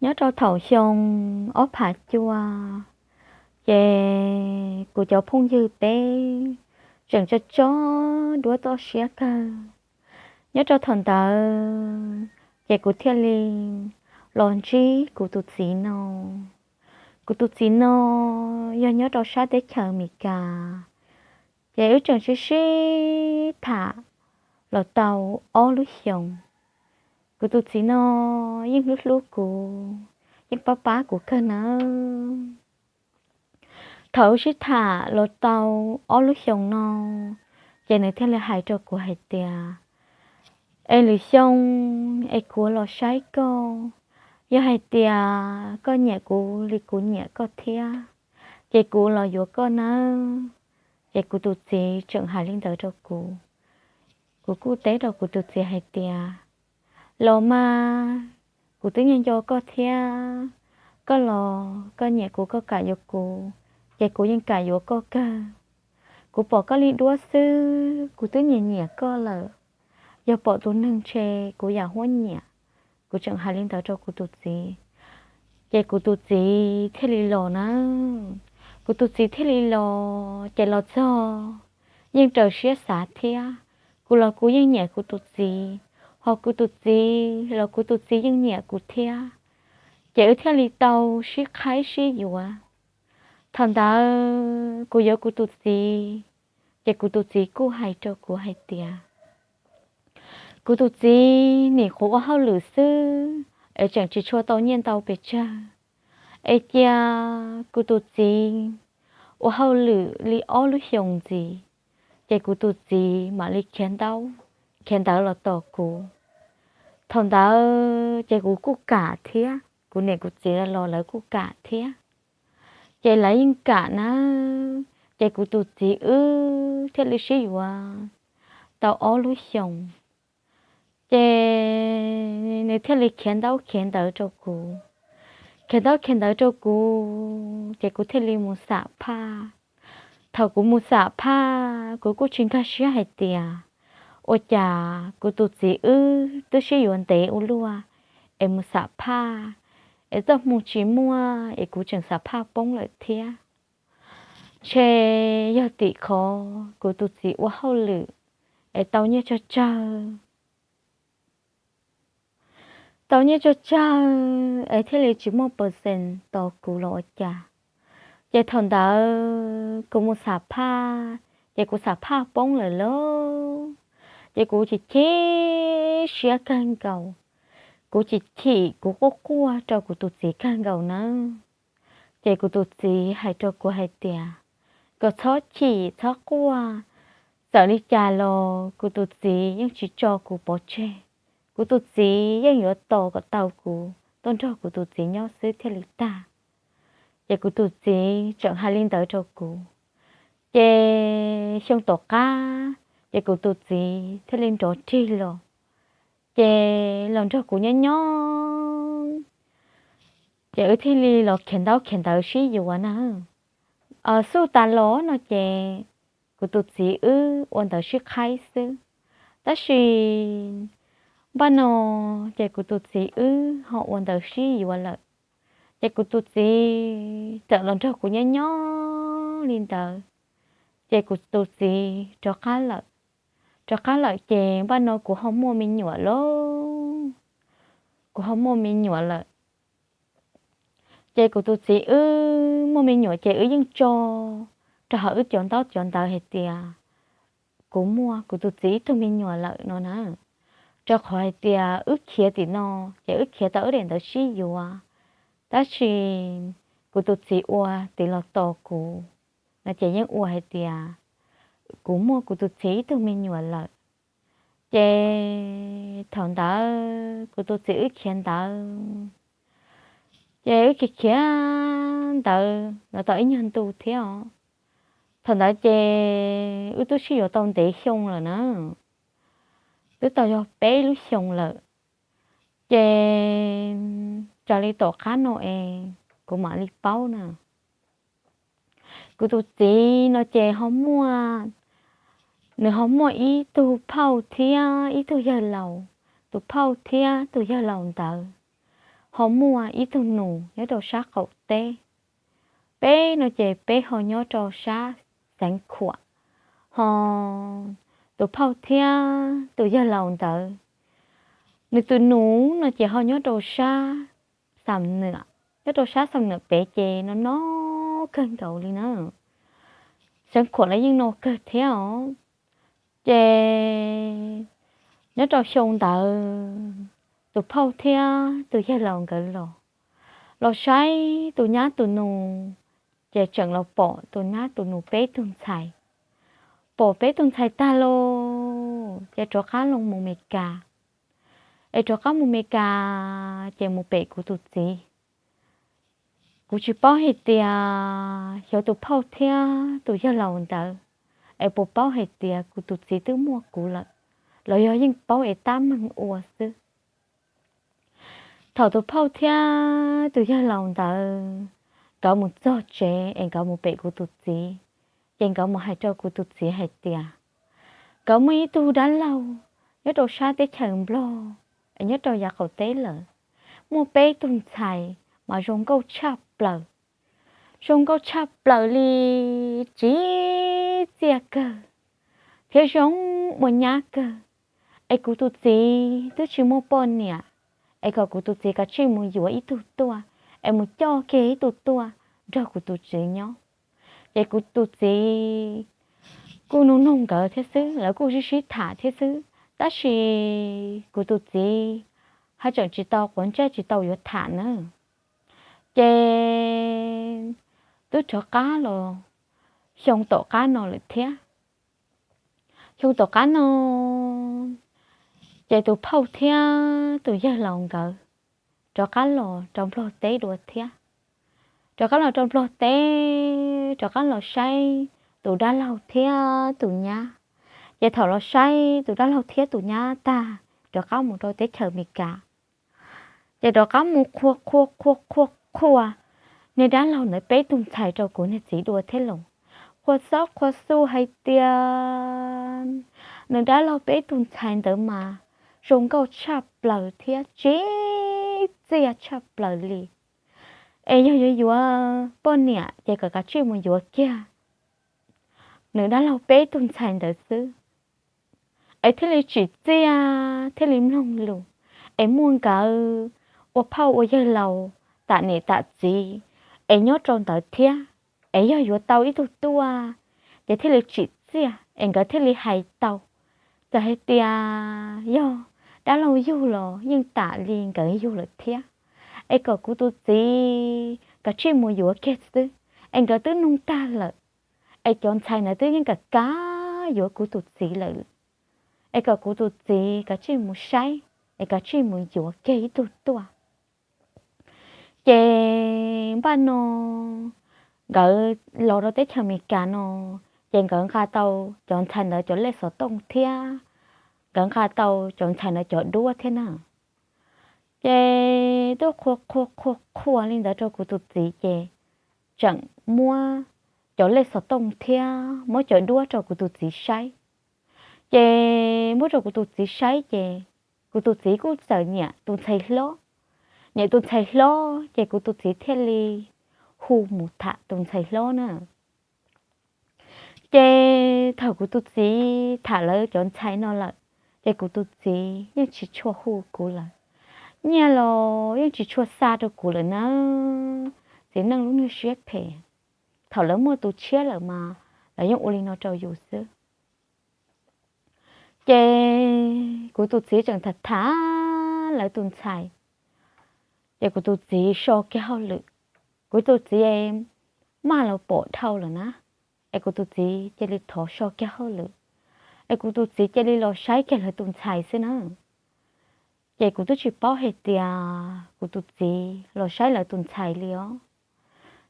Nyob rau thaum xyoo ob phav cuaj, ces kuv cov phooj ywg peb tseem tso tso duab txoj siab kawg. Nyob rau thaum ntawd ces kuv thiaj li los ntsib kuv tus txiv no. Kuv tus txiv no yog nyob rau sab teb chaws Amelikas, ces wb tseem sib sib tham los tau ob lub xyoos. Kuv tus txiv no yeej hlub hlub kuv, yeej pab pab kuv kawg nawb. Thaum wb sib tham los tau ob lub xyoos no, ces nws thiaj li hais rau kuv hais tias, es lwm xyoo es kuv los saib koj, yog hais tias koj nyiam kuv li kuv nyiam koj thiab, ces kuv los yuav koj nawb. Ces kuv tus txiv tseem hais li ntawd rau kuv. Kuv kuj teb rau kuv tus txiv hais tias, los mas, kuv twb nyiam nco koj thiab, koj los koj nyiam kuv koj kam yuav kuv, ces kuv yeej kam yuav koj kawg. Kuv pom koj li duab xwb kuv twb nyiam nyiam koj lawm. Yog pom tus neeg ntshe kuv yam huab nyiam. Kuv tseem hais li ntawd rau kuv tus txiv, ces kuv tus txiv thiaj li los na. Kuv tus txiv thiaj li los ces los txog yeej raws siab xav thiab. Kuv los kuv yeej nyiam kuv tus txiv, ho kuv tus txiv los kuv tus txiv yeej nyiam kuv thiab. Ces wb thiaj li tau sib qhaib sib yuav. Thaum ntawd kuv yuav kuv tus txiv, ces kuv tus txiv kuj hais rau kuv hais tias, kuv tus txiv nim qhuav ua hauj lwm xwb es tseem tsis tshua tau nyiaj ntau pes tsawg, es cia kuv tus txiv ua hauj lwm li ob lub xyoos ntxiv, ces kuv tus txiv mam li khiav ntaub khiav ntawv los tos kuv. Thaum ntawd ces kuv kuj kam thiab, kuv niam kuv txiv los lawv kuj kam thiab. Ces lawv yeej kam nawb, ces kuv tus txiv wb thiaj li sib yuav tau ob lub xyoos. Ces nws thiaj li khiav ntaub khiav ntawv rau kuv. Khiav ntaub khiav ntawv rau kuv ces kuv thiaj li mus xam phaj. Thaum kuv mus xam phaj kuv kuj tsis nkag siab hais tias, ua cas kuv tus txiv wb twb sib yuav ntev ua luaj es mus xam phaj es txoj hmoo tsis muaj es kuv tseem xam phaj poob lawm thiab. Ntshe yog tim qhov kuv tus txiv ua hauj lwm es tau nyiaj tsawg tsawg, tau nyiaj tsawg tsawg es thiaj li tsis muaj percent tos kuv los ua cas. Ces thaum ntawd kuv mus xam phaj, ces kuv xam phaj poob lawm lauj. Ces kuv chim chim siab kawg nkaus, kuv chim chim kuv quaj quaj rau kuv tus txiv kawg nkaus nawb. Ces kuv tus txiv hais rau kuv hais tias, kom txhob chim txhob quaj, txawm li cas los kuv tus txiv yeej tsis tso kuv pov tseg. Kuv tus txiv yeej yuav tos kom tau kuv tuaj nrog kuv tus txiv nyob xwb thiaj li tag. Ces kuv tus txiv tseem hais li ntawd rau kuv. Ces xyoo tom qab, ces kuv tus txiv thiaj li nrov rig los, ces los nrog kuv nyob nyob, ces wb thiaj li los khiav ntaub khiav ntawv sib yuav na. Xub tas los no ces kuv tus txiv wb ua ntawv sib qhaib xwb, tab sis npaj no ces kuv tus txiv wb ho ua ntawv sib yuav lawm. Ces kuv tus txiv txawm los nrog kuv nyob nyob li ntawd, ces kuv tus txiv rov qab lawm. Rov qab lawm ces npaj no kuv ho muaj me nyuam lauj, kuv ho muaj me nyuam lawm. Ces kuv tus txiv wb muaj me nyuam ces wb yeej tso rau hauv wb cov ntaub cov ntawv hais tias kuv muaj kuv tus txiv ib tug me nyuam lawm no na. Rau qhov hais tias wb khiav tim no, ces wb khiav tau wb daim ntawv sib yuav, tab sis kuv tus txiv ua tiv los tos kuv no ces yeej ua hais tias kuv muaj kuv tus txiv ib tug me nyuam lawm. Ces thaum ntawd kuv tus txiv wb khiav ntawd, ces wb khiav khiav ntawd los tau ib nyuag ntu thiab os. Thaum ntawd ces wb twb sib yuav tau ntev xyoo lawm na, twb tau yog peb lub xyoo lawm. Ces raws li tom qab no es kuv mam li paub na, kuv tus txiv no ces ho muaj, nws ho muaj ib tug phauj thiab ib tug yawg laus. Tus phauj thiab tus yawg laus ntawd ho muaj ib tug nus nyob rau sab qaum teb. Peb no ces peb ho nyob rau sab Xeev Khuam, ho tus phauj thiab tus yawg laus ntawd, nws tus nus no ces ho nyob rau sab Xam Nwm, nyob rau sab Xam Nwm pem ces no no kawg nkaus li na. Xeev Khuam los yeej no kawg thiab os. Ces nyob rau xyoo ntawd, tus phauj thiab tus yawg laus nkawd los, los saib tus nyab tus nus, ces tseem los pom tus nyab tus nus peb tug ntxhais. Pom peb tug ntxhais tag lauj, ces rov qab los mus Mes Kas. Es rov qab mus Mes Kas ces mus pem kuv tus txiv. Kuv tsis paub hais tias xyov tus phauj thiab tus yawg laus ntawd es puas paub hais tias kuv tus txiv twb muaj kuv lawm, los yog yeej paub es tab meeg ua xwb. Thaum tus phauj thiab tus yawg laus ntawd nkawd mus txog tsev es nkawd mus pem kuv tus txiv, ces nkawd mus hais rau kuv tus txiv hais tias nkawd muaj ib tug dab laug nyob rau sab teb chaws Nplog, es nyob rau yav qaum teb lawm, muaj peb tug ntxhais mas zoo nkauj tshaj plaws, zoo nkauj tshaj plaws li, tsim txiaj kawg thiab zoo ua nyab kawg. Es kuv tus txiv twb tsis muaj poj niam, es kom kuv tus txiv kav tsij mus yuav ib tug tuaj, es mus coj kiag ib tug tuaj nrog kuv tus txiv nyob. Ces kuv tus txiv kuj nug nug nkawd thiab xwb, lawv kuj sib sib tham thiab xwb, tab sis kuv tus txiv haj tseem tsis tau quav ntsej tsis tau yuav tham na. Ces twb rov qab los xyoo tom qab no lawm thiab. Xyoo tom qab no ces tus phauj thiab tus yawg laus nkawd rov qab los rau Nplog teb dua thiab. Rov qab los rau Nplog teb, rov qab los saib tus dab laug thiab tus nyab. Ces thaum los saib tus dab laug thiab tus nyab tag, rov qab mus rau teb chaws Amelikas. Ces rov qab mus qhuas qhuas qhuas qhuas qhuas niag dab laug ntawd peb tug ntxhais rau kuv niag txiv dua thiab los. Qhuas xob qhuas xu hais tias nws dab laug peb tug ntxhais ntawd mas zoo nkauj tshaj plaws thiab tsim txiaj tshaj plaws li. Es yog yuav yuav poj niam ces kom kav tsij mus yuav kiag nws dab laug peb tug ntxhais ntawd xwb, es thiaj li tsim txiaj thiaj li mloog lus, es muaj nkawd ua phauj ua yawg laus tam niam tam txiv es nyob rau ntawd thiab. Es yog yuav tau ib tug tuaj ces thiaj li tsim txiaj es nkawd thiaj li hais tau. Txawm hais tias yog dab laug yug los yeej tam li nkawd yug lawm thiab. Es kom kuv tus txiv kav tsij mus yuav kiag xwb, es nkawd twb nug tag lawm, es cov ntxhais ntawd twb yeej kam kab yuav kuv tus txiv lawm, es kom kuv tus txiv kav tsij mus saib, es kav tsij mus yuav kiag ib tug tuaj. Ces npaj no nkawd los rau teb chaws Amelikas no, ces nkawd nqa tau cov ntxhais ntawd cov lej xov tooj thiab nkawd nqa tau cov ntxhais ntawd cov duab thiab na. Ces twb qhuas qhuas qhuas qhuas li ntawd rau kuv tus txiv ces tseem muab cov lej xov tooj thiab muab cov duab rau kuv tus txiv saib. Ces muab rau kuv tus txiv saib ces kuv tus txiv kuj txawm nyiam tus ntxhais hlob. Nyiam tus ntxhais hlob ces kuv tus txiv thiaj li hu mus tham tus ntxhais hlob na. Ces thaum kuv tus txiv tham lawv cov ntxhais no lawm, ces kuv tus txiv yeej tsis tshua hu kuv lawm. Nyiaj los yeej tsis tshua xa rau kuv lawm na. Txiv neej lub niag siab phem, thaum lawv muaj tus tshiab lawm mas lawv yeej ua li no rau yus xwb. Ces kuv tus txiv tseem tham tham lawv tus ntxhais, ces kuv tus txiv so kiag hauj lwm. Kuv tus txiv maj los pom dhau lawm na, es kuv tus txiv cia li thov so kiag hauj lwm, es kuv tus txiv cia li los saib kiag lawv tus ntxhais xwb na. Ces kuv twb tsis paub hais tias kuv tus txiv los saib lawv tus ntxhais li os.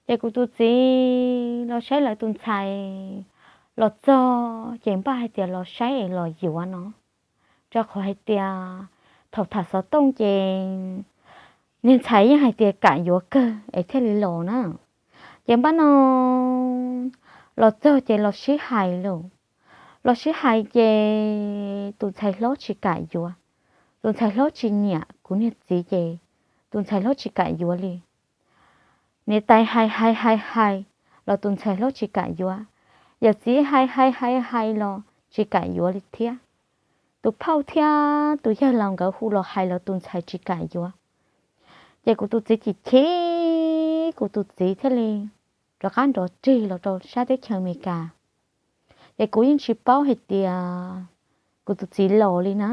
Ces kuv tus txiv los saib lawv tus ntxhais, los txog ces npaj hais tias los saib es los yuav no, rau qhov hais tias thaum tham xov tooj ces niag ntxhais yeej hais tias kam yuav kawg es thiaj li los na. Ces npaj no los txog ces los sib hais lawm. Los sib hais ces tus ntxhais hlob tsis kam yuav, tus ntxhais hlob tsis nyiam kuv niag txiv ces tus ntxhais hlob tsis kam yuav li. Niam tais hais hais hais hais los tus ntxhais hlob tsis kam yuav. Yawm txiv hais hais hais hais los tsis kam yuav li thiab. Tus phauj thiab tus yawg laus nkawd hu los hais los tus ntxhais tsis kam yuav. Ces kuv tus txiv chim chim, kuv tus txiv thiaj li rov qab nrov rig los rau sab teb chaws Amelikas. Ces kuv yeej tsis paub hais tias kuv tus txiv los li na.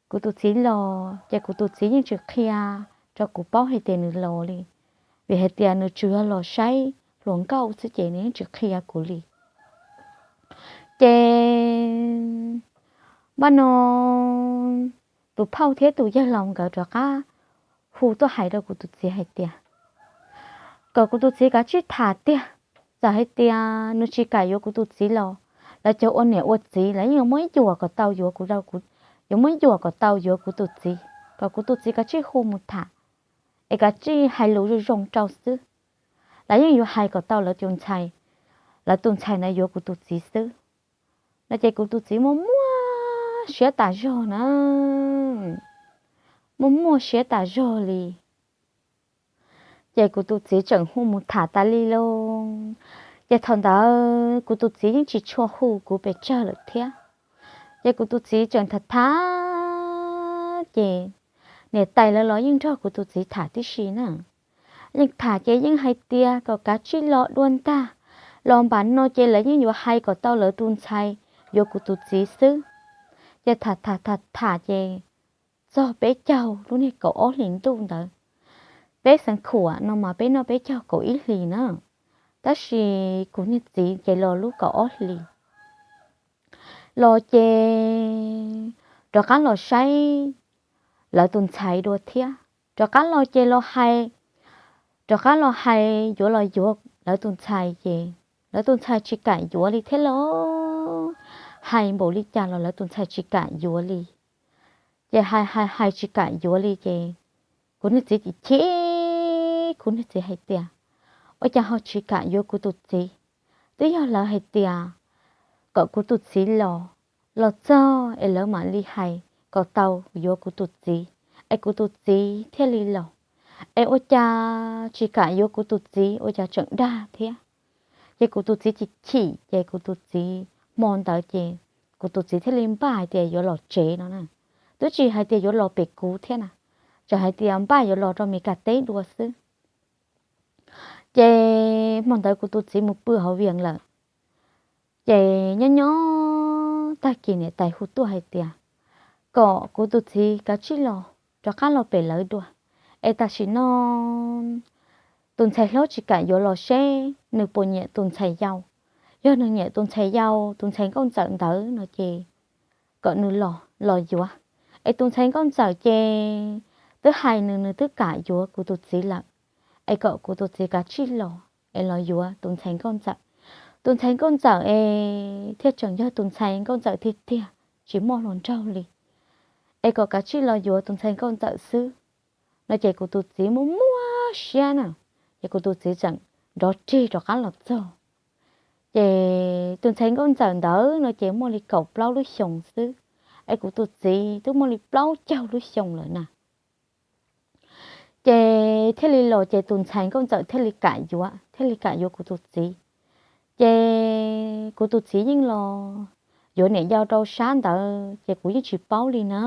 Kuv tus txiv los ces kuv tus txiv yeej tsis qhia rau kuv paub hais tias nws los li, vim hais tias nws tsuas yog los saib hluas nkauj xwb ces nws yeej tsis qhia kuv li. Ces npaj no tus phauj thiab tus yawg laus nkawd rov qab hu tuaj hais rau kuv tus txiv hais tias kom kuv tus txiv kav tsij tham tiag. Txawm hais tias nws tsis kam yuav kuv tus txiv los lawv cov ua niam ua txiv lawv yeej yuav muab yuam kom tau yuav kuv, yuav muab yuam kom tau yuav kuv tus txiv, kom kuv tus txiv kav tsij hu mus tham es kav tsij hais lus zoo zoo rau xwb. Lawv yeej yuav hais kom tau lawv tus ntxhais, lawv tus ntxhais ntawd yuav kuv tus txiv xwb. No ces kuv tus txiv muaj muaj siab tas zog na, muaj muaj siab tas zog li. Ces kuv tus txiv tseem hu mus tham tas li lauj. Ces thaum ntawd kuv tus txiv yeej tsis tshua hu kuv pes tsawg lawm thiab. Ces kuv tus txiv tseem tham tham, ces niam tais lawv los yeej nrog kuv tus txiv tham tib si na. Yeej tham ces yeej hais tias kom kav tsij los dua ntag, los npam no ces lawv yeej yuav hais kom tau lawv tus ntxhais yuav kuv tus txiv xwb. Ces tham tham tham tham ces txog peb caug lub niag kaum ob hlis ntuj ntawd, peb xeev khuam no mas peb noj peb caug kaum ib hlis na, tab sis kuv niag txiv ces los lub kaum ob hlis. Los ces rov qab los saib lawv tus ntxhais dua thiab, rov qab los ces los hais, rov qab los hais yuav los yuav lawv tus ntxhais ces lawv tus ntxhais tsis kam yuav li thiab los, hais npaum li cas los lawv tus ntxhais tsis kam yuav li. Ces hais hais hais tsis kam yuav li ces kuv niag txiv chim chim, kuv niag txiv hais tias ua cas ho tsis kam yuav kuv tus txiv, twb yog lawv hais tias kom kuv tus txiv los, los txog es lawv mam li hais kom tau yuav kuv tus txiv, es kuv tus txiv thiaj li los, es ua cas tsis kam yuav kuv tus txiv ua cas tseem dag thiab. Ces kuv tus txiv chim chim ces kuv tus txiv hmo ntawd ces kuv tus txiv thiaj li npaj hais tias yuav los tsev no na, twb tsis hais tias yuav los pem kuv thiab na, tseem hais tias npaj yuav los rau Meskas teb dua xwb. Ces hmo ntawd kuv tus txiv mus pw hauv Vias lawm. Ces nyob nyob tag kis niam tais hu tuaj hais tias kom kuv tus txiv kav tsij los rov qab los pem lawv dua, es tam sim no tus ntxhais hlob tsis kam yuav los seb nws puas nyiam tus ntxhais yau. Yog nws nyiam tus ntxhais yau, tus ntxhais nkauj ntxawm ntawd no ces kom nws los los yuav. Es tus ntxhais nkauj ntxawm ces twb hais nws, nws twb kam yuav kuv tus txiv lawm, es kom kuv tus txiv kav tsij los es los yuav tus ntxhais nkauj ntxawm. Tus ntxhais nkauj ntxawm es thiaj tseem yog tus ntxhais nkauj ntxawm tiag tiag, tsis muaj hluas nraug li, es kom kav tsij los yuav tus ntxhais nkauj ntxawm xwb. No ces kuv tus txiv muaj muaj siab na, ces kuv tus txiv tseem nrov rig rov qab los txog. Ces tus ntxhais nkauj ntxawm ntawd no ces muaj li kaum plaub lub xyoos xwb, es kuv tus txiv twb muaj li plaub caug lub xyoos lawm na. Ces thiaj li los ces tus ntxhais nkauj ntxawm thiaj li kam yuav, thiaj li kam yuav kuv tus txiv. Ces kuv tus txiv yeej los yuav niam yau rau sab ntawd ces kuv yeej tsis paub li na.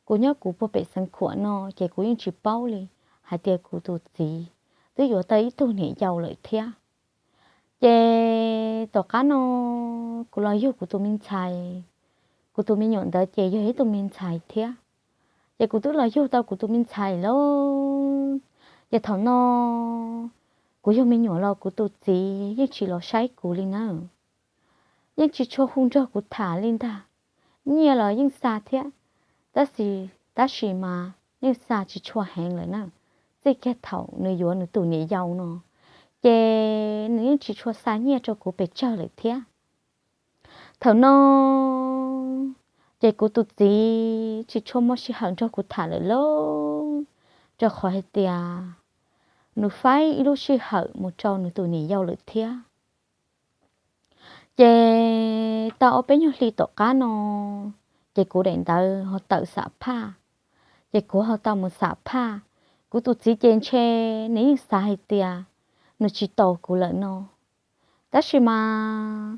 Kuv nyob kuv puag pem Xeev Khuam no ces kuv yeej tsis paub li hais tias kuv tus txiv twb yuav tau ib tug niam yau lawm thiab. Ces tom qab no kuv los yug kuv tus me ntxhais, kuv tus me nyuam ntawd ces yog ib tug me ntxhais thiab. Ces kuv twb los yug tau kuv tus me ntxhais lawm. Ces thaum no kuv yug me nyuam los kuv tus txiv yeej tsis los saib kuv li na. Yeej tsis tshua hu nrog kuv tham li ntag. Nyiaj los yeej xa thiab, tab sis, tab sis mas yeej xa tsis tshua heev lawm na. Txij kiag thaum nws yuav nws tus niam yau no, ces nws yeej tsis tshua xa nyiaj rau kuv pes tsawg lawm thiab. Thaum no ces kuv tus txiv tsis tshua muaj sij hawm nrog kuv tham lawm lauj, rau qhov hais tias nws faib ib lub sij hawm mus rau nws tus niam yau lawm thiab. Ces tau ob peb nyuag hli tom qab no, ces kuv daim ntawv ho tawm xam phaj. Ces kuv ho tau mus xam phaj. Kuv tus txiv ces ntshe nws yeej xav hais tias nws tsis tos kuv lawm no, tab sis mas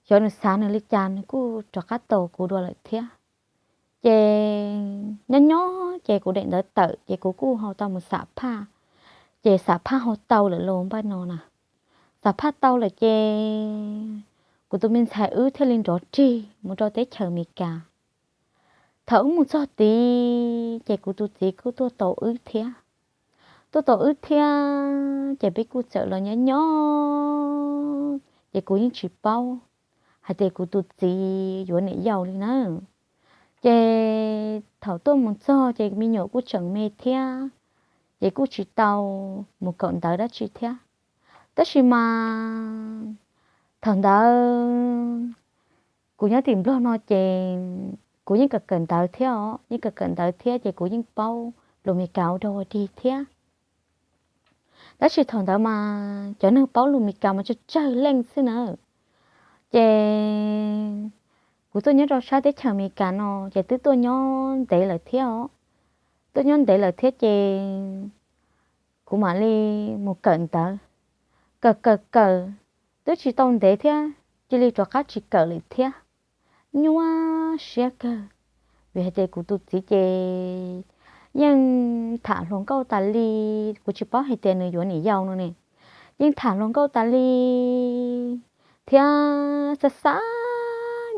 xyov nws xav nws li cas nws kuj rov qab tos kuv dua lawm thiab. Ces nyob nyob ces kuv daim ntawv tawm ces kuv kuj ho tau mus xam phaj. Ces xam phaj ho tau lawm los npaj no na. Xam phaj tau lawm ces kuv tus me ntxhais wb thiaj li nrov rig mus rau teb chaws Amelikas. Thaum wb mus txog tid ces kuv tus txiv kuj tuaj tos wb thiab. Tuaj tos wb thiab ces peb kuj txawm los nyob nyob, ces kuv yeej tsis paub hais tias kuv tus txiv yuav niam yau li na. Ces thaum tuaj mus txog ces me nyuam kuj tseem me thiab, ces kuj tsis tau mus kawm ntawv dab tsi thiab. Tab sis mas thaum ntawd kuv nyob tim Nplog no ces kuv yeej kawm kawm ntawv thiab os, yeej kawm kawm ntawv thiab ces kuv yeej paub lus Amelikas ua dog ua dig thiab. Tab sis thaum ntawd mas cov neeg paub lus Amelikas mas tsawg tsawg leej xwb na. Ces kuv tuaj nyob rau sab teb chaws Amelikas no ces twb tuaj nyob ntev lawm thiab os. Tuaj nyob ntev lawm thiab ces kuv mam li mus kawm ntawv. Kawm kawm kawm twb tsis tau ntev thiab cia li rov qab tsis kawm lawm thiab. Nyuaj siab kawg, vim hais tias kuv tus txiv ces yeej tham hluas nkauj tas li. Kuv tsis paub hais tias nws yuav niam yau no ne. Yeej tham hluas nkauj tas li thiab xa xa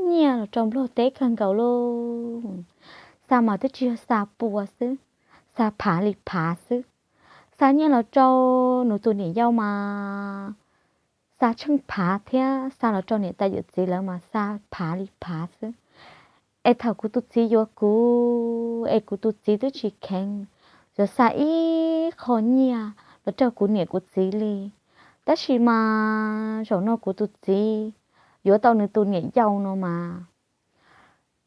nyiaj los rau Nplog teb kawg nkaus lauj. Xa mas twb tsis yog xa pua xwb, xa phav li phav xwb. Xa nyiaj los rau nws tus niam yau mas xa tsheej phav thiab xa los rau niam tais yawm txiv lawv mas xa phav li phav xwb. Es thaum kuv tus txiv yuav kuv es kuv tus txiv twb tsis kheev yuav xa ib qho nyiaj los rau kuv niam kuv txiv li. Tab sis mas zaum no kuv tus txiv yuav tau nws tus niam yau no mas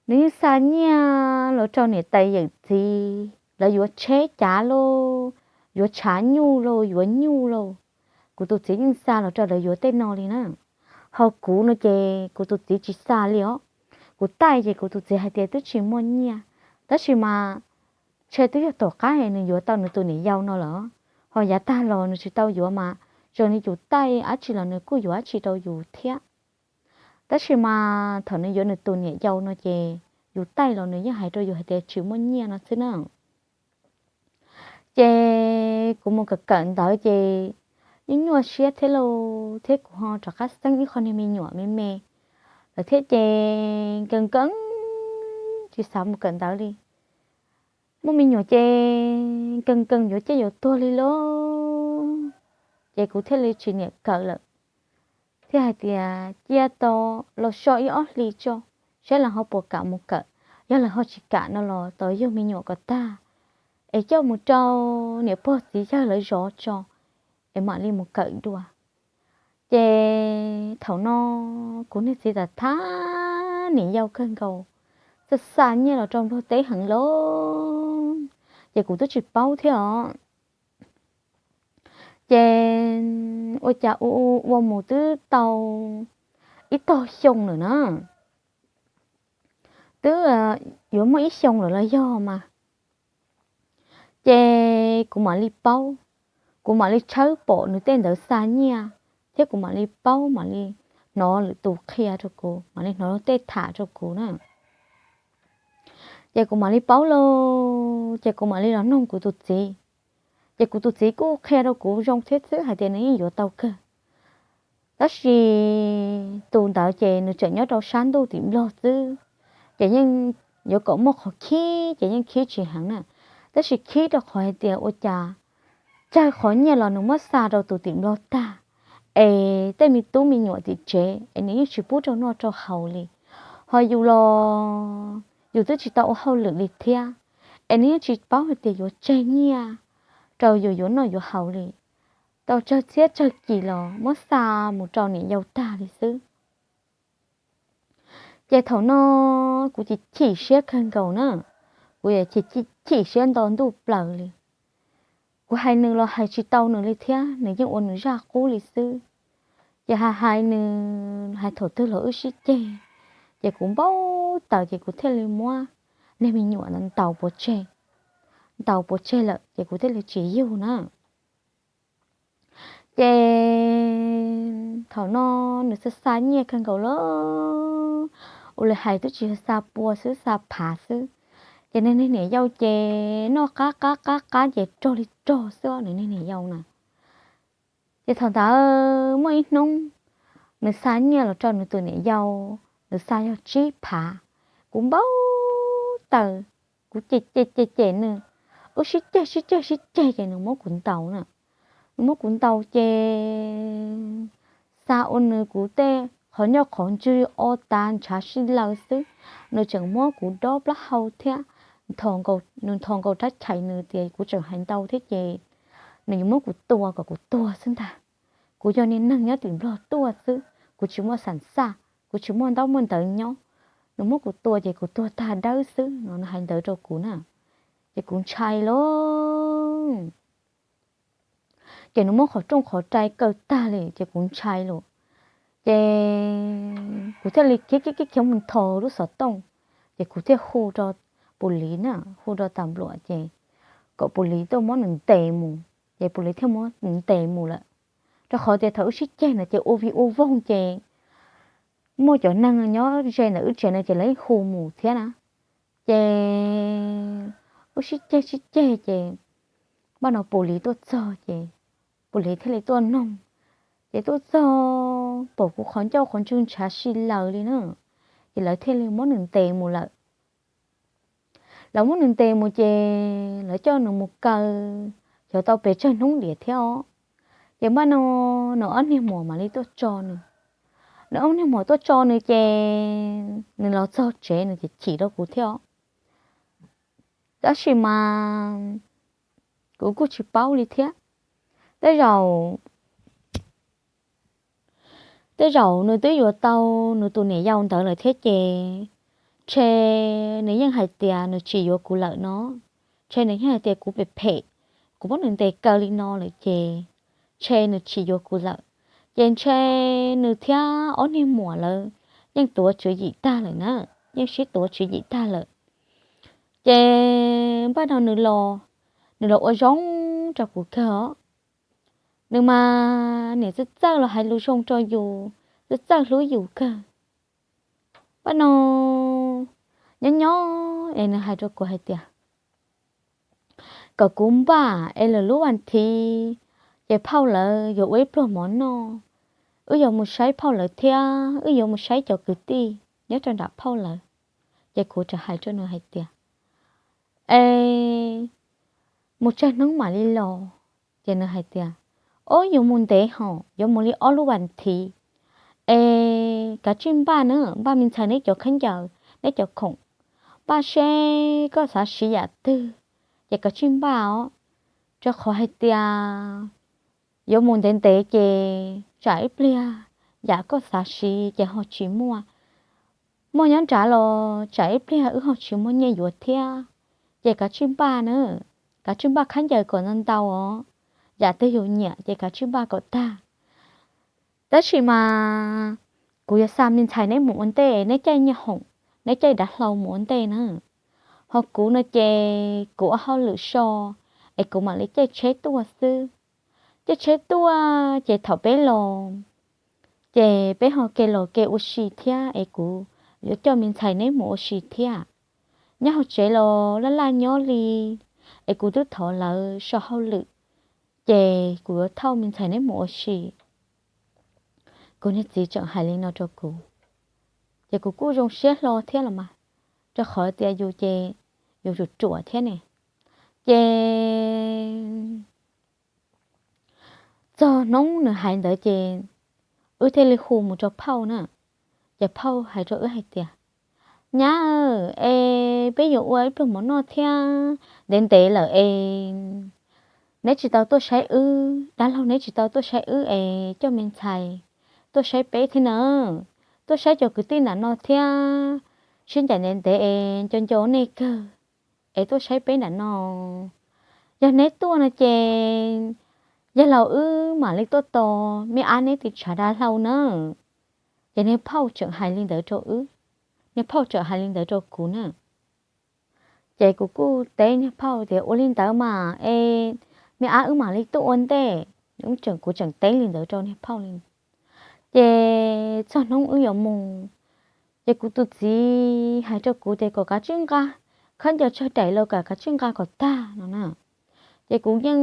nws yeej xa nyiaj los rau niam tais yawm txiv, lawv yuav tsheb cav lauj, yuav tshav nyuj lauj, yuav nyuj lauj. Kuv tus txiv yeej xa los rau lawv yuav tej no li na. Ho kuv no ces kuv tus txiv tsis xa li os. Kuv taij ces kuv tus txiv hais tias twb tsis muaj nyiaj, tab sis mas ntshe twb yog tom qab nws yuav tau nws tus niam yau no lawm. Ho yav tag los nws tsis tau yuav mas zoo li yus taij dab tsi los nws kuj yuav dab tsi rau yus thiab. Tab sis mas thaum nws yuav nws tus niam yau no ces yus taij los nws yeej hais rau yus hais tias tsis muaj nyiaj no xwb na. Ces kuv mus kawm kawm ntawv ces yeej nyuaj siab thiab lauj, thiab kuv ho rov qab xeeb ib qho niag me nyuam me me lawm thiab ces nkees nkees tsis xav mus kawm ntawv li. Muaj me nyuam ces nkees nkees yuav ciaj yuav tuag li lauj. Ces kuv thiaj li tsis niam kawm lawm, thiaj hais tias cia tau los so ib ob hlis tso, saib lawv ho puas kam mus kawm. Yog lawv ho tsis kam no los tos yug me nyuam kom tag es coj mus rau niam pog txiv yawg lawv zov tso es mam li mus kawm dua. Ces thaum no kuv niag txiv tham tham niam yau kawg nkaus, xa xa nyiaj los rau Nplog teb heev lauj, ces kuv twb tsis paub thiab os. Ces ua cas ua ua mus twb tau ib tog xyoo lawm na, twb yuav muaj ib xyoo lawm los yog mas. Ces kuv mam li paub, kuv mam li tshawb pom nws tej ntawd xa nyiaj, thiab kuv mam li paub, mam li hnov lwm tus qhia rau kuv, mam li hnov luag tej tham rau kuv na. Ces kuv mam li paub lauj, ces kuv mam li los noog kuv tus txiv. Ces kuv tus txiv kuj qhia rau kuv zoo thiab xwb hais tias nws yeej yuav tau kawg. Tab sis tus ntawd ces nws tseem nyob rau sab ntuj tim Nplog xwb, ces yeej yuav kom muaj qhov khib ces yeej khib tsis heev na. Tab sis khib rau qhov hais tias ua cas tsawg qhov nyiaj los nws muab xa rau tus tim Nplog tag, es tej me tub me nyuam tim tsev es nws yeej tsis pub rau noj rau haus li. Ho yus los yus twb tsis tau ua hauj lwm li thiab, es nws yeej tsis paub hais tias yuav tseg nyiaj rau yus yuav noj yuav haus li. Tau tsawg txhiab tsawg kis los muab xa mus rau niam yau tag li xwb. Ces thaum no kuv ces chim siab kawg nkaus na, kuv ces chim siab nto ntuj plaws li. Kuv hais nws los hais tsis tau nws li thiab, nws yeej ua nws zaj qub li xwb. Ces hais hais nws hais thaum twg los wb sib ceg, ces kuv npau taws ces kuv thiaj li muab niag me nyuam ntawd ntaus pov tseg. ntaus pov tseg lawm ces kuv thiaj li tsis yug na. Ces thaum no nws xa xa nyiaj kawg nkaus lawm, ua li hais twb tsis xa pua xwb, xa phav xwb. Ces nws niag niam yau ces noj qab qab qab qab ces rog li rog xwb os, nws niag niam yau na. Ces thaum ntawd muaj ib hnub nws xa nyiaj los rau nws tus niam yau, nws xa yog tsib phav. Kuv npau taws, kuv cem cem cem cem nws, wb sib ceg sib ceg sib ceg ces nws muab kuv ntaus na. Nws muab kuv ntaus ces xa ua nws kuv tej qhov ncauj qhov ntswg o tas ntshav sib laws xwb. Nws tseem muab kuv dob plaub hau thiab, nws nthos nkaus rab chais nws tias kuv tseem hais ntau thiab ces nws yuav muab kuv tua kom kuv tuag xwb ntag. Kuv yog niag neeg nyob tim Nplog tuaj xwb, kuv tsis muaj xam xaj, kuv tsis muaj ntaub muaj ntawv nyob. Nws muab kuv tua ces kuv tuag tag dawb xwb no, nws hais ntawd rau kuv na. Ces kuv ntshai lauj. Ces nws muab qhov rooj qhov rai kaw tag li ces kuv ntshai lauj. Ces kuv thiaj li khiav khiav khiav khiav mus nthos lub xov tooj, ces kuv thiaj hu rau pus lis na, hu rau tas npluam ces kom pus lis tuaj muab nws ntes mus, ces pus lis thiaj muab nws ntes mus lawm. Rau qhov tias thaum wb sib ceg na ces ua vig ua voog ces muaj cov neeg nyob ze ntawm wb tsev no ces lawv hu mus thiab na. Ces wb sib ceg sib ceg ces npaj no pus lis tuaj txog ces pus lis thiaj li tuaj noog. Ces tuaj txog pom kuv qhov ncauj qhov ntswg ntshav si laws li na, ces lawv thiaj li muab nws ntes mus lawm. Lawv muab nws ntes mus ces lawv coj nws mus kaw, xyov tau pes tsawg hnub diam thiab os. Ces npaj no nws ob niag muam mam li tuaj tso nws. Nws ob niag muam tuaj tso nws ces nws los txog tsev nws ces chim rau kuv thiab os. Tab sis mas kuv kuj tsis paub li thiab. Tej zaum, tej zaum nws twb yuav tau nws tus niam yau ntawd lawm thiab ces ntshe nws yeej hais tias nws tsis yuav kuv lawm no. Ntshe nws yeej hais tias kuv phem phem, kuv muab nws ntes kaw li no lawm ces ntshe nws tsis yuav kuv lawm. Ces ntshe nws thiab ob niag muam lawv yeej tuav tswv yim tag lawm na, yeej sib tuav tswv yim tag lawm. Ces npaj no nws los, nws los ua zoo rau kuv kawg os. Nws mas niam txawj txawj los hais lus zoo rau yus, txawj txawj hlub yus kawg. Npaj no nyob nyob es nws hais rau kuv hais tias kom kuv npaj es lwm lub vas thiv ces phauj lawv yuav ua ib pluag mov noj. Wb yuav mus saib phauj lawv thiab wb yuav mus saib cov kwv tij nyob rau nram phauj lawv. Ces kuv thiaj hais rau nws hais tias, es mus tsawg hnub mam li los? Ces nws hais tias, ob, yuav mus ntev hos, yuav mus li ob lub vas thiv. Es kav tsij npaj na, npaj me ntxhais neb cov khaub ncaws, neb cov khoom, npaj seb koj xav siv yam twg, ces kav tsij npaj os. Rau qhov hais tias yuav mus ntev ntev ces tsam ib pliag yam koj xav siv ces ho tsis muaj, muaj nyob nrad los tsam ib pliag wb ho tsis muaj nyiaj yuav thiab. Ces kav tsij npaj na, kav tsij npaj khaub ncaws kom ntau ntau os, yam twg yus nyiam ces kav tsij npaj kom tag. Tab sis mas kuv yuav xa me ntxhais neb mus ua ntej, neb caij nyiaj hoom, neb caij dav hlau mus ua ntej na. Ho kuv no ces kuv ua hauj lwm so, es kuv mam li caij tsheb tuaj xwb. Caij tsheb tuaj ces thaum peb los, ces peb ho ke los ke ua si thiab, es kuv yuav coj me ntxhais neb mus ua si thiab. Nyob hauv tsev los laj laj nyob li, es kuv twb thov lawv so hauj lwm, ces kuv yuav thauj me ntxhais neb mus ua si. Kuv niag txiv tseem hais li no rau kuv, ces kuv kuj zoo siab hlo thiab los mas, rau qhov tias yus ces yus ruam ruam thiab ne. Ces txog hnub nws hais ntawd ces wb thiaj li hu mus rau phauj na. Ces phauj hais rau wb hais tias, nyab, es peb yuav ua ib pluag mov noj thiab, ntev ntev lawm es neb tsis tau tuaj saib wb, dab laug neb tsis tau tuaj saib wb es coj me ntxhais tuaj saib peb thiab na, tuaj saib cov kwv tij nram no thiab, sib ncaim ntev ntev es nco nco nej kawg, es tuaj saib peb nram no. Yog neb tuaj no ces yawg laus wb mam li tuaj tos me ab neb tus tshav dav hlau na. Ces niag phauj tseem hais li ntawd rau wb, niag phauj tseem hais li ntawd rau kuv na. Ces kuv kuj teb niag phauj tias, Ua li ntawd mas es me ab, wb mam li tuaj ua ntej. Wb tseem, kuv tseem teb li ntawd rau niag phauj li. Ces txog hnub wb yuav mus, ces kuv tus txiv hais rau kuv tias kom kav tsij nqa khaub ncaws tsawg daim los kom kav tsij nqa kom tag no na. Ces kuv yeej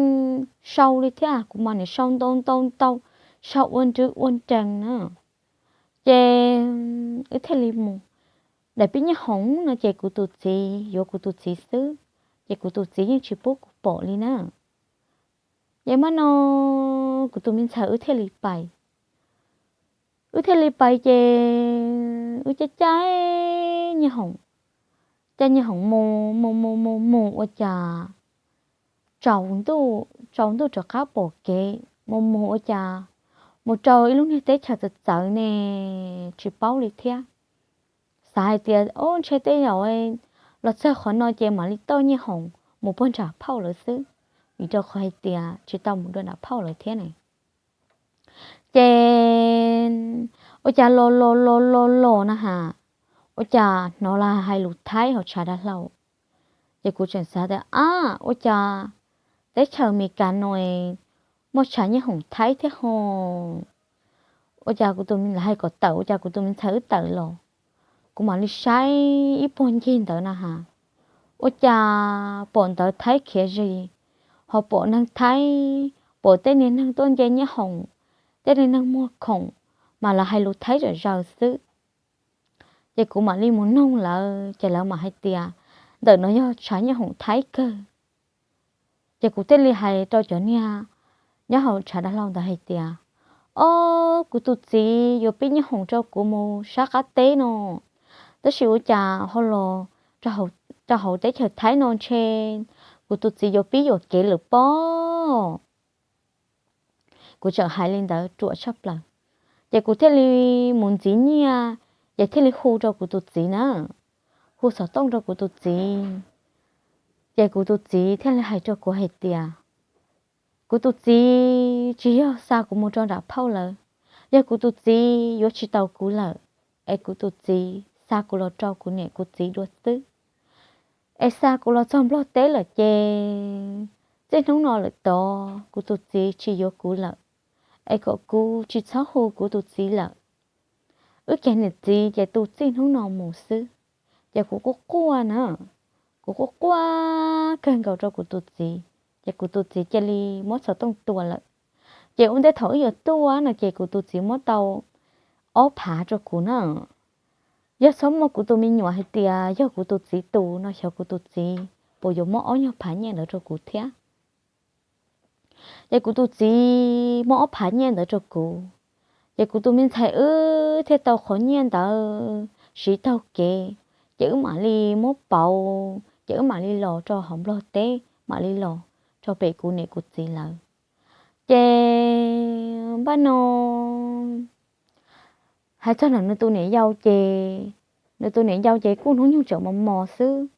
sau li thiab, kuv mas nim sau ntau ntau ntau, sau ua nrwv ua nrees na. Ces wb thiaj li mus. Daim pib nyiaj hoom no ces kuv tus txiv yuav kuv tus txiv xwb, ces kuv tus txiv yeej tsis pub kuv pom li na. Ces mam no kuv tus me ntxhais wb thiaj li pais. Wb thiaj li pais ces wb caij caij nyiaj hoom, caij nyiaj hoom mus mus mus mus mus ua cas tsaus ntuj, tsaus ntuj rov qab pom kev mus mus ua cas mus rau ib lub niag teb chaws txawv txawv ne, tsis paub li thiab. Xav hais tias, Ob, ntshe tej zaum los txog qhov no ces mam li tau nyiaj hoom mus puag nram phauj lawv xwb, vim rau qhov hais tias tsis tau mus dua nram phauj lawv thiab ne. Ces ua cas los los los los los na has, ua cas hnov lawv hais lus Thaib hauv tshav dav hlau. Ces kuv tseem xav tias, Ab, ua cas teb chaws Amelikas no muaj tshav nyiaj hoom Thaib thiab ho? Ua cas kuv tus me, lawv hais kom tawm, ua cas kuv tus me ntxhais wb tawm los, kuv mam li saib ib puag ncig ntawd na has, ua cas pom ntawv Thaib khiav zis, ho pom neeg Thaib, pom tej niag neeg tuaj nce nyiaj hoom, tej niag neeg muag khoom, mas lawv hais lus Thaib zom zaws xwb. Ces kuv mam li mus noog lawv, ces lawv mam hais tias ntawm no yog tshav nyiaj hoom Thaib kawg. Ces kuv thiaj li hais rau cov niag nyob hauv tshav dav hlau ntawd hais tias, Ob, kuv tus txiv yuav pib nyiaj hoom rau kuv mus sab qab teb no, tab sis ua cas ho los rau hauv teb chaws Thaib no ntshe kuv tus txiv yuav pib yuam kev lawm pob. Kuv tseem hais li ntawd ruam tshaj plaws, ces kuv thiaj li mus ntxiv nyiaj, ces thiaj li hu rau kuv tus txiv na, hu xov tooj rau kuv tus txiv. Ces kuv tus txiv thiaj li hais rau kuv hais tias, kuv tus txiv tsis yog xa kuv mus rau nram phauj lawv, yog kuv tus txiv yuav tsis tau kuv lawm, es kuv tus txiv xa kuv los rau kuv niam kuv txiv dua xwb. Es xa kuv los txog Nplog teb lawm ces txij hnub no lawm tod kuv tus txiv tsis yuav kuv lawm, es kom kuv tsis txhob hu kuv tus txiv lawm. Wb cov niam txiv ces tu txij hnub no mus xwb. Ces kuv quaj quaj na, kuv quaj quaj kawg nkaus rau kuv tus txiv, ces kuv tus txiv cia li muab xov tooj tua lawm. Ces ua ntej thaum wb yuav tuaj no ces kuv tus txiv muab tau ob phav rau kuv na. Yog txhob muaj kuv tus me nyuam hais tias yog kuv tus txiv tus no xyov kuv tus txiv puas yuav muab ob nyuag phav nyiaj ntawd rau kuv thiab. Ces kuv tus txiv muab ob phav nyiaj ntawd rau kuv, ces kuv tus me ntxhais wb thiaj tau qhov nyiaj ntawd siv taug kev, ces wb mam li muab pauv, ces wb mam li los rau hauv Nplog teb, mam li los rau pem kuv niam kuv txiv lawv. Ces npaj no hais txog ntawm nws tus niam yau ces, nws tus niam yau ces kuj hnub nyoog tseem mos mos xwb.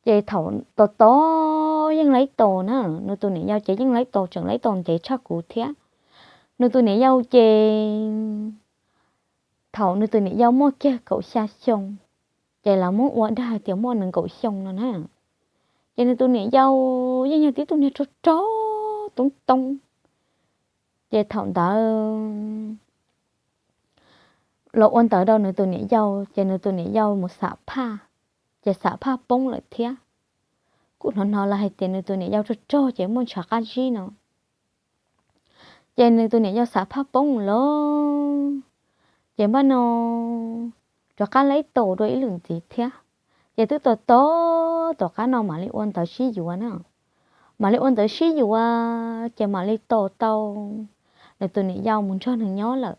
Ces thaum tos tos yeej laib tos na, nws tus niam yau ces yeej laib tos, tseem laib tos ntev tshaj kuv thiab. Nws tus niam yau ces thaum nws tus niam yau muaj kiag kaum xya xyoo, ces lawv muab ua dag hais tias muaj nees nkaum xyoo no na. Ces nws tus niam yau yeej yog tib tug niag rog rog toob toob. Ces thaum ntawd los ua ntawd rau nws tus niam yau, ces nws tus niam yau mus xam phaj, ces xam phaj poob lawm thiab. Kuj hnov hnov lawv hais tias nws tus niam yau rog rog ces muaj ntshav qab zib no. Ces nws tus niam yau xam phaj poob lawm, ces npaj no rov qab laib tos dua ib lwm ntxiv thiab. Ces twb tos tos tom qab no mam li ua ntawv sib yuav na. Mam li ua ntawv sib yuav ces mam li tos tau nws tus niam yau mus nrog nws nyob lawm.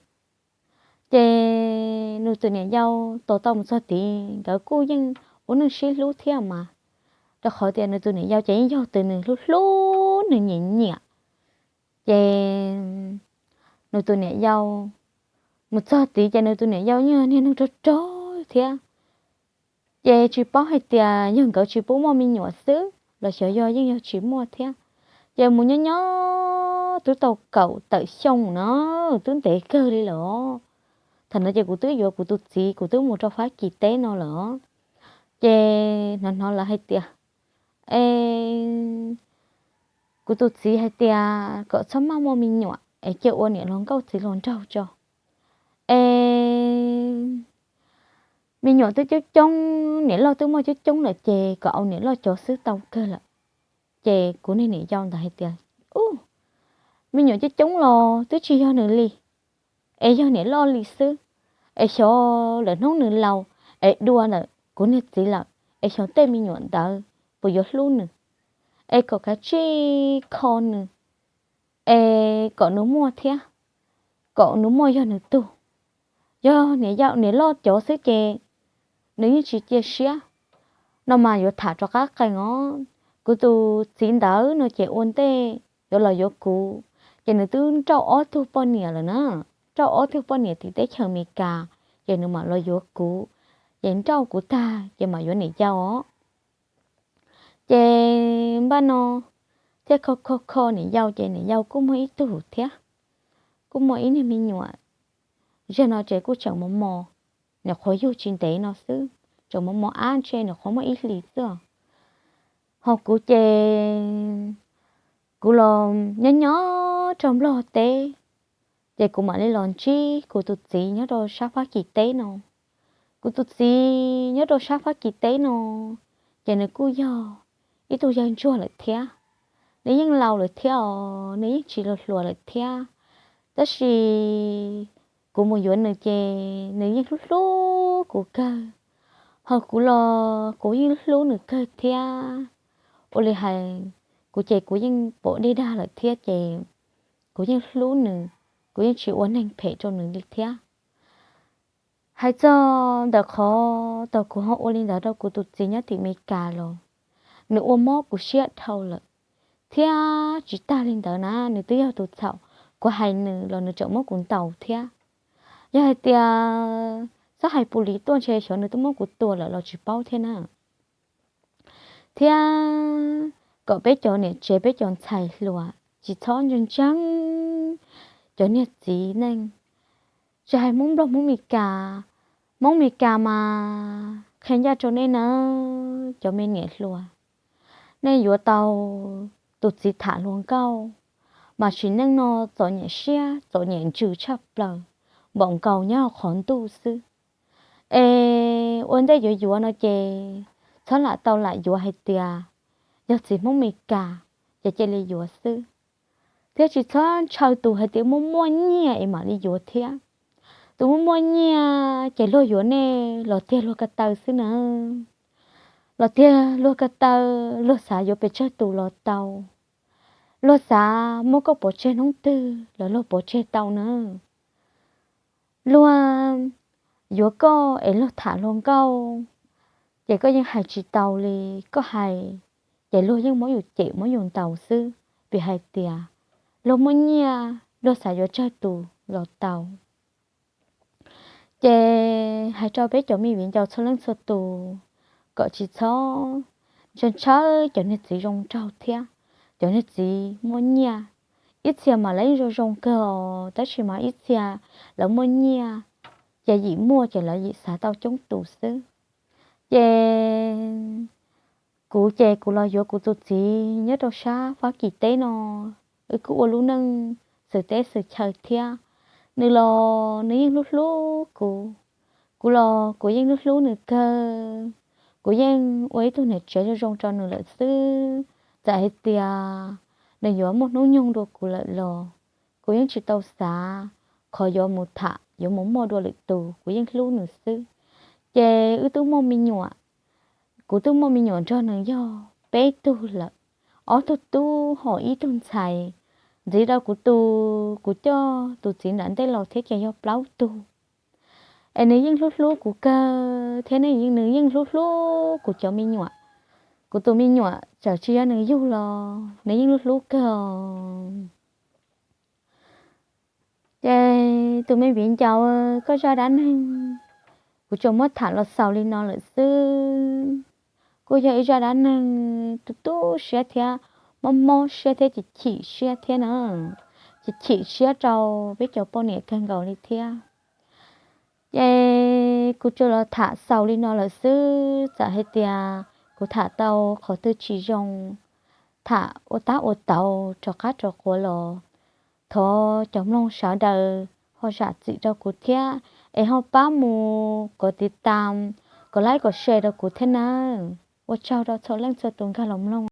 Ces nws tus niam yau tos tau mus txog tid, nkawd kuj yeej ua neej sib hlub thiab mas, rau qhov tias nws tus niam yau ces yeej yog tus nws hlub hlub nws nyiam nyiam. Ces nws tus niam yau mus txog tid ces nws tus niam yau yeej niag neeg rog rog thiab. Ces tsis paub hais tias yog nkawd tsis pub muaj me nyuam xwb los xyov yog yeej yog tsis muaj thiab. Ces mus nyob nyob twb tau kaum tawm xyoo na, twb ntev kawg li lawm. Thaum no ces kuv twb yuav kuv tus txiv, kuv twb mus rau Fab Kis teb no lawm. Ces hnov hnov lawv hais tias, es kuv tus txiv hais tias kom txhob maj muaj me nyuam es cia ua niam hluas nkauj txiv hluas nraug tso, es me nyuam twb coob coob, niam loj twb muaj coob coob lawm ces kom ua niam loj cov xwb tau kawg lawm. Ces kuv niag niam yau ntawd hais tias, ub, me nyuam coob coob los twb tsis yog nws li, es yog niam loj li xwb, es xyov lawm hnub nws laus es dua ntawm kuv niag txiv lawm, es xyov tej me nyuam ntawd puas yuav hlub nws, es kom kav tsij kho nws, es kom nws muaj thiab, kom nws muaj yog nws tug. Yog niam loj cov xwb ces nws yeej tsis cia siab. No mas yuav tham rov qab qees os, kuv tus txiv ntawd no ces ua ntej yuav los yuav kuv, ces nws twb nrauj ob tug poj niam lawm na, nrauj ob tug poj niam tim teb chaws Amelikas, ces nws mam los yuav kuv, ces nrauj kuv tag ces mam yuav niam yau os. Ces npaj no thiaj kho kho kho niam yau ces niam yau kuj muaj ib tug thiab, kuj muaj ib niag me nyuam. Ziag no ces kuj tseem mos mos, nyuam qhuav yug tsis ntev no xwb, tseem mos mos ab ntshe nyuam qhuav muaj ib hlis xwb. Ho kuv ces kuv los nyob nyob rau Nplog teb, ces kuv mam li los ntsib kuv tus txiv nyob rau sab Fab Kis teb no. Kuv tus txiv nyob rau sab Fab Kis teb no, ces nws kuj yog ib tug yawg ntsuag lawm thiab. Nws yeej laus lawm thiab os, nws yeej tsis hluas hluas lawm thiab, tab sis kuv mus yuav nws ces nws yeej hlub hlub kuv kawg, ho kuv los kuv yeej hlub nws kawg thiab. Ua li hais, kuv ces kuv yeej pom dej dag lawm thiab ces kuv yeej hlub nws, kuv yeej tsis ua neeg phem rau nws li thiab. Hais txog ntawm qhov tau kuv ho ua li ntawd rau kuv tus txiv nyob tim Amelikas los, nws ua mob kuv siab dhau lawm, thiab tsis tag li ntawd na, nws twb yog tus txhaum, kuv hais nws los nws tseem muab kuv ntaus thiab. Yog hais tias txhob hais pus lis tuaj ntshe xyov nws twb muab kuv tua lawm los tsis paub thiab na. Thiab kom peb cov niam tsev peb cov ntxhais hluas tsis txhob ntseeg ntseeg cov niag txiv neej, tsis hais Hmoob Nplog Hmoob Meskas, Hmoob Meskas mas qhia ncaj rau nej nawb cov me niam hluas, nej yuav tau tus txiv tham hluas nkauj, mas sim neej no txom nyem siab txom nyem ntsws tshaj plaws, npaum nkaus nyob qhov ntuj xwb. Es ua ntej yuav yuav no ces txhob lam tau lam yuav hais tias yog txiv Hmoob Meskas ces cia li yuav xwb, thiab tsis txhob ntshaw tus hais tias muaj muaj nyiaj es mam li yuav thiab. Tus muaj muaj nyiaj ces luag yuav nej los tiag luag ko taw xwb na, los tiag luag ko taw, luag xav yuav pes tsawg tus los tau, luag xav muab koj pov tseg hnub twg los luag pov tseg tau na. Luag yuav koj es luag tham hluas nkauj, ces koj yeej hais tsis tau li, koj hais ces luag yeej muab yus cem muab yus ntaus xwb, vim hais tias luag muaj nyiaj luag xav yuav tsawg tus los tau. Ces hais rau peb cov me viv ncaus txhua leej txhua tus, kom tsis txhob ntshaw ntshaw cov niag txiv zoo nraug thiab cov niag txiv muaj nyiaj. Ib txhia mas lawv yeej zoo zoo kawg os, tab sis mas ib txhia lawv muaj nyiaj, ces yim muaj ces lawv yim xav tau coob tus xwb. Ces kuv ces kuv los yuav kuv tus txiv nyob rau sab Fab Kis teb no, wb kuj ua lub neej xwm teb xwm chaw thiab. Nws los nws yeej hlub hlub kuv, kuv los kuv yeej hlub hlub nws kawg. Kuv yeej ua ib tug niam tsev zoo zoo rau nws lawm xwb. Txawm hais tias nws yuav muaj hnub nyoog dua kuv lawm los kuv yeej tsis tau xav qhov yuav mus tham yuav mus muaj dua lwm tus, kuv yeej hlub nws xwb. Ces wb twb muaj me nyuam, kuv twb muaj me nyuam nrog nws yog peb tug lawm, ob tug tub ho ib tug ntxhais. Ntxiv rau kuv tus, kuv coj tus txiv nram ntej los thiab ces yog plaub tug. Es nws yeej hlub hlub kuv kawg thiab nws yeej hlub hlub kuv cov me nyuam. Kuv tus me nyuam txawm tsis yog nws yug los nws yeej hlub hlub kawg os. Ces tus me viv ncaus, koj zaj dab neeg kuv tsuas muab tham los xaus li no lawm xwb. Kuj yog ib zaj dab neeg tu tu siab thiab mob mob siab thiab chim chim siab thiab na, chim chim siab rau peb cov poj niam kawg nkaus li thiab. Ces Kuv tsuas los tham xaus li no lawm xwb, txawm hais tias kuv tham tau qhov twg tsis zoo, tham ua tab ua taug rov qab rov quav los thov cov mloog sawv daws ho zam txim rau kuv thiab, es ho pab mus kom tiv tam, kom like kom share rau kuv thiab nawb. Ua tsaug rau txhua leej txhua tus nkag los mloog.